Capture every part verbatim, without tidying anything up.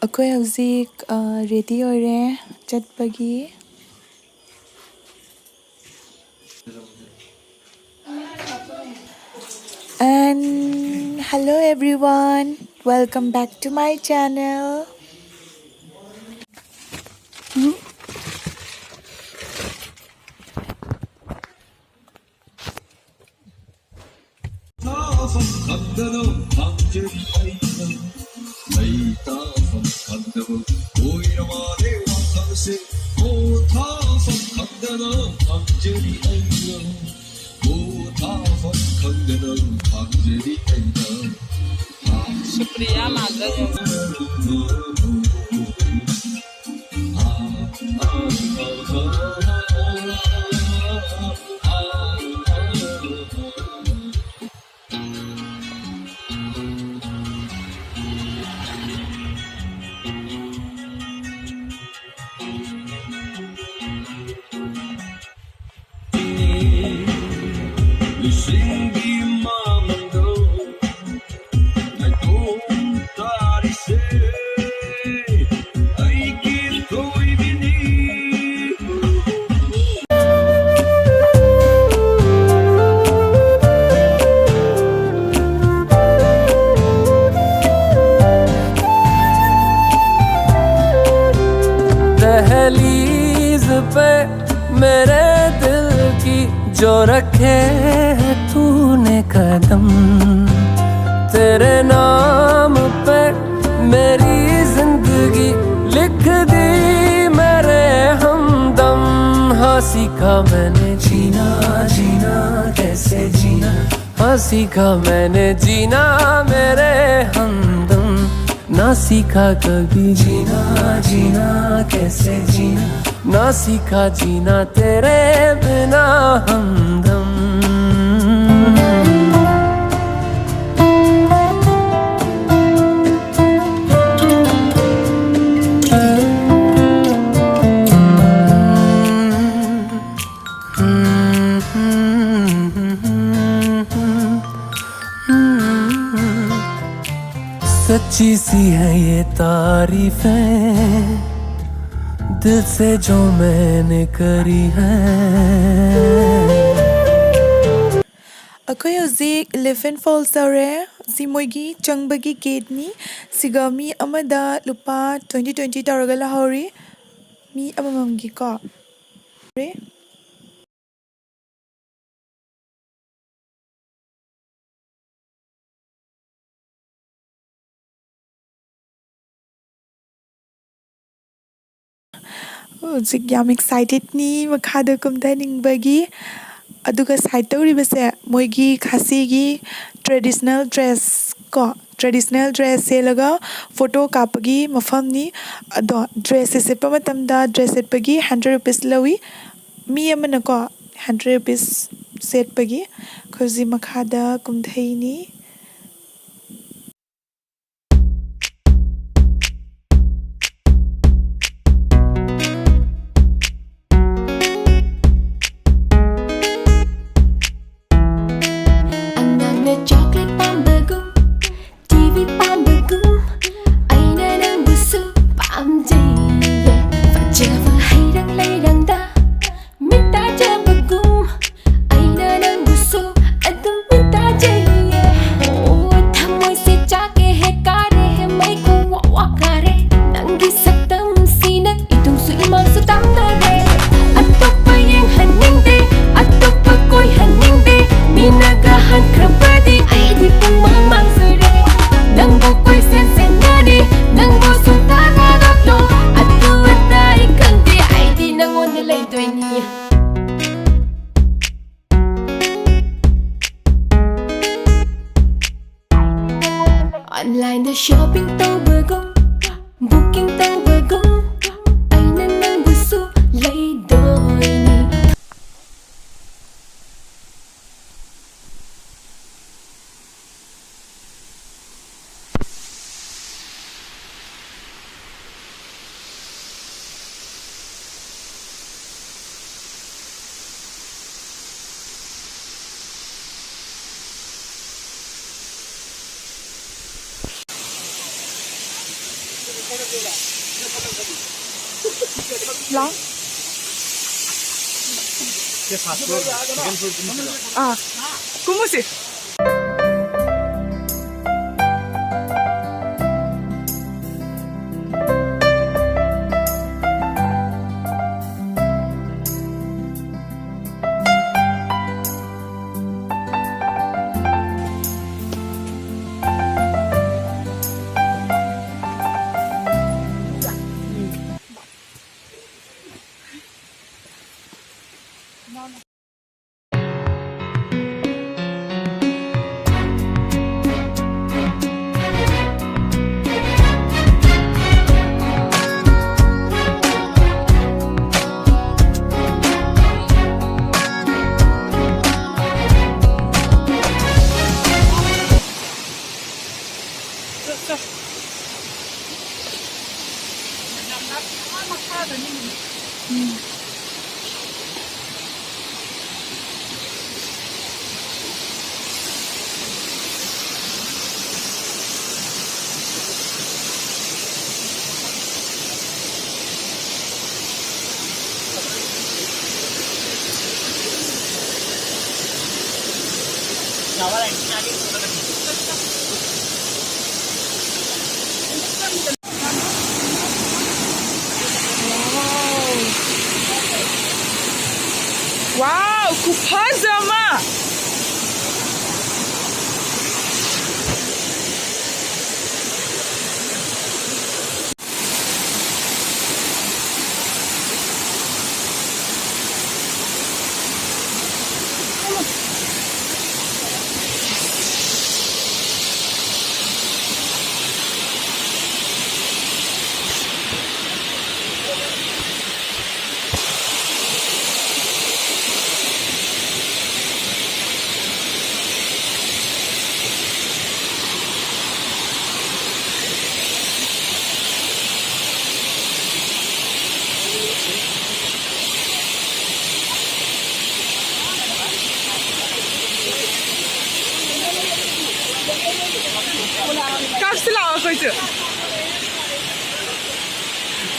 ꯑꯩꯈꯣꯏ ꯍꯧꯖꯤꯛ ꯔꯦꯗꯤ ꯑꯣꯏꯔꯦ ꯆꯠꯄꯒꯤ꯫ And hello everyone, welcome back to my channel. Supriya ꯃꯥꯟꯗ꯫ दहलीज पे मेरे दिल की जो रखे है तूने कदम, तेरे नाम पे मेरी जिंदगी लिख दी मेरे हमदम। हाँ सीखा मैंने जीना, जीना कैसे जीना। हाँ सीखा मैंने जीना मेरे हमदम। ना सीखा कभी जीना, जीना कैसे जीना। ना सीखा जीना तेरे बिना हमदम। सच अच्छी सी है ये तारीफें, दिल से जो मैंने करी है। ꯑꯩꯈꯣꯏ ꯍꯧꯖꯤꯛ Elephant Falls ꯌꯧꯔꯦ꯫ ꯁꯤ ꯃꯣꯏꯒꯤ ꯆꯪꯕꯒꯤ ꯒꯦꯠꯅꯤ꯫ ꯁꯤꯒ ꯃꯤ ꯑꯃꯗ ꯂꯨꯄꯥ twenty twenty ꯇꯧꯔꯒ ꯂꯧꯍꯧꯔꯤ꯫ ꯃꯤ ꯑꯃꯃꯝꯒꯤꯀꯣ꯫ ꯍꯧꯖꯤꯛ ꯌꯥꯝ ꯑꯦꯛꯁꯥꯏꯇꯦꯠꯅꯤ ꯃꯈꯥꯗ ꯀꯨꯝꯊꯅꯤꯡꯕꯒꯤ꯫ ꯑꯗꯨꯒ ꯁꯥꯏꯠꯇ ꯎꯔꯤꯕꯁꯦ ꯃꯣꯏꯒꯤ ꯈꯥꯁꯤꯒꯤ ꯇ꯭ꯔꯦꯗꯤꯁꯅꯦꯜ ꯗ꯭ꯔꯦꯁ ꯀꯣ, ꯇ꯭ꯔꯦꯗꯤꯁꯅꯦꯜ ꯗ꯭ꯔꯦꯁ ꯁꯦꯠꯂꯒ ꯐꯣꯇꯣ ꯀꯥꯞꯄꯒꯤ ꯃꯐꯝꯅꯤ꯫ ꯑꯗꯣ ꯗ꯭ꯔꯦꯁꯁꯦ ꯁꯦꯠꯄ ꯃꯇꯝꯗ ꯗ꯭ꯔꯦꯁ ꯁꯦꯠꯄꯒꯤ ꯍꯟꯗ꯭ꯔꯦꯠ ꯔꯨꯄꯤꯁ ꯂꯧꯏ꯫ ꯃꯤ ꯑꯃꯅꯀꯣ ꯍꯟꯗ꯭ꯔꯦꯠ ꯔꯨꯄꯤꯁ ꯁꯦꯠꯄꯒꯤ꯫ ꯑꯩꯈꯣꯏ ꯍꯧꯖꯤꯛ ꯃꯈꯥꯗ ꯀꯨꯝꯊꯩꯅꯤ꯫ ꯑꯉꯥꯡꯅ ꯆꯣꯀ꯭ꯂꯦꯠ ꯄꯥꯝꯕꯒꯨꯝ, ꯇꯤꯚꯤ ꯄꯥꯝꯕꯒꯨꯝ, ꯑꯩꯅ ꯅꯪꯕꯨꯁꯨ ꯄꯥꯝꯖꯩꯌꯦ꯫ ꯐꯖꯕ ꯍꯩꯔꯪ ꯂꯩꯔꯪꯗ ꯃꯤꯠ ꯇꯥꯖꯕꯒꯨꯝ, ꯑꯩꯅ ꯅꯪꯕꯨꯁꯨ ꯑꯗꯨꯝ ꯃꯤꯠ ꯇꯥꯖꯩꯌꯦ꯫ ꯑꯣ, ꯊꯃꯣꯏꯁꯦ ꯆꯥꯛꯑꯦꯍꯦ, ꯀꯥꯔꯦꯍꯦ, ꯃꯩꯈꯨ ꯋꯥ ꯋꯥ ꯀꯥꯔꯦ꯫ ꯅꯪꯒꯤ ꯁꯛꯇꯝꯁꯤꯅ ꯏꯇꯨꯡꯁꯨ ꯏꯃꯥꯡꯁꯨ ꯇꯥꯡꯅꯔꯦ꯫ ꯑꯇꯣꯞꯄ ꯌꯦꯡꯍꯟꯅꯤꯡꯗꯦ, ꯑꯇꯣꯞꯄ ꯀꯣꯏꯍꯟꯅꯤꯡꯗꯦ꯫ ꯃꯤꯅꯒ ꯍꯟꯈ꯭ꯔꯕꯗꯤ ꯑꯩꯗꯤ ꯄꯨꯡꯃꯥꯡ ꯃꯥꯡꯖꯔꯦ꯫ ꯅꯪꯕꯨ ꯀꯣꯏꯁꯦꯟ ꯁꯦꯟꯅꯔꯦ, ꯅꯪꯕꯨ ꯁꯨꯡꯊꯥ ꯊꯥꯗꯣꯛꯂꯣ꯫ ꯑꯗꯨ ꯑꯗꯥ ꯑꯩ ꯈꯪꯗꯦ, ꯑꯩꯗꯤ ꯅꯪꯉꯣꯟꯗ ꯂꯩꯗꯣꯏꯅꯤ꯫ ꯑꯣꯟꯂꯥꯏꯟꯗ ꯁꯣꯄꯤꯡ ꯇꯧꯕꯒꯨꯝ, ꯕꯨꯀꯤꯡ ꯇꯧꯕꯒꯨꯝ, ꯑꯩꯅ ꯅꯪꯕꯨꯁꯨ ꯂꯩꯗꯣꯏꯅꯤ꯫ ꯂꯥꯎ꯫ ꯁꯦ, first floor, second floor ꯀꯨꯝꯃꯁꯤꯔꯣ? ꯑꯥ, ꯀꯨꯝꯃꯁꯤ꯫ Wow, ꯈꯨꯐꯖ ꯑꯃ!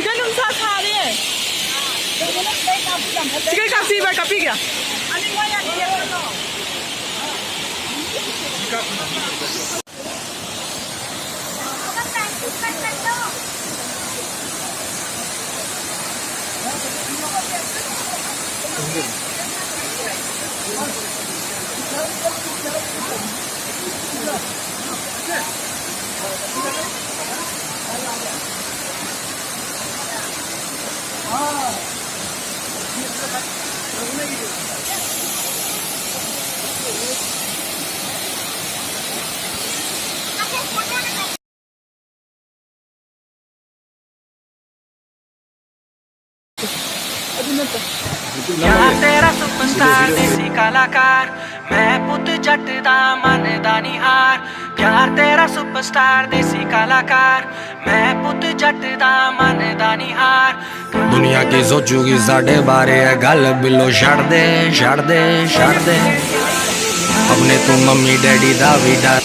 ꯀꯩꯅꯣ ꯅꯨꯡꯁꯥ ꯁꯥꯔꯦ꯫ ꯁꯤ ꯀꯩ ꯀꯥꯞꯁꯤꯕ? ꯀꯥꯞꯄꯤꯒꯦ꯫ यहाँ तेरा सुपरस्टार देसी कलाकार, मैं पुत जट दा मन दा निहार। प्यार तेरा सुपरस्टार देसी कलाकार, मैं पुत जट दा मन दा निहार। दुनिया की सोचूगी साढ़े बारे है गल बिलो छड़ दे छड़ दे छड़ दे। अपने तू मम्मी डैडी दा भी डर।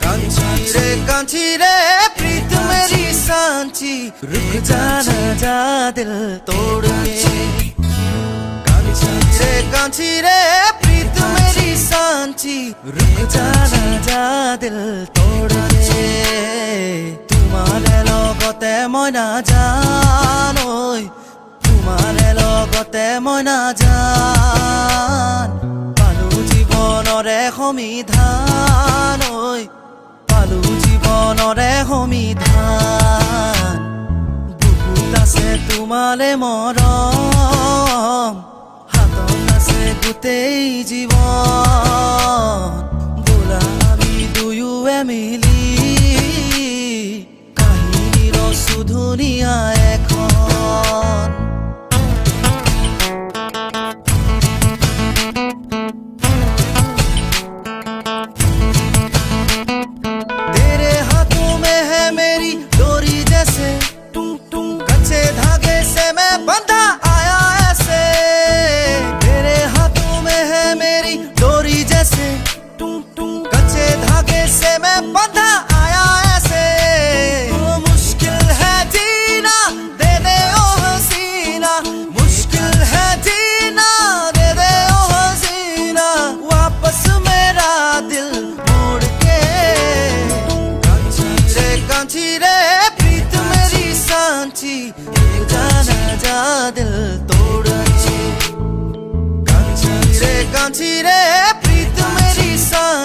कांची रे कांची रे प्रीत मेरी सांची रुक जाना जा दिल तोड़ के। कांची रे कांची रे प्रीत मेरी सांची रुक जाना जा दिल तोड़ के। তোমাৰে লগতে মই নাজান ঐ, তোমাৰে লগতে মই নাজান। পালো জীৱনৰে সমিধান ঐ, পালো জীৱনৰে সমিধান। বুকুত আছে তোমাৰে মৰম, হাত গোটেই জীৱন বোলা আমি দুয়োৱে মিলি কাহিনী ৰচো ধুনীয়া এখন। तेरे हाथों में है मेरी डोरी जैसे, टुंग टुंग, कच्चे धागे से मैं बंधा आया ऐसे। तेरे हाथों में है मेरी डोरी जैसे, टुंग टुंग, कच्चे धागे से मैं बंधा आया ऐसे। ओ मुश्किल है जीना, दे दे ओ हसीना, मुश्किल है जीना, दे दे ओ हसीना, वापस मेरा दिल मोड़ के। कांची रे, कांची रे, प्रीत मेरी सांची, ये जाना जा दिल तोड़ के। कांची रे, कांची रे, प्रीत मेरी सांची।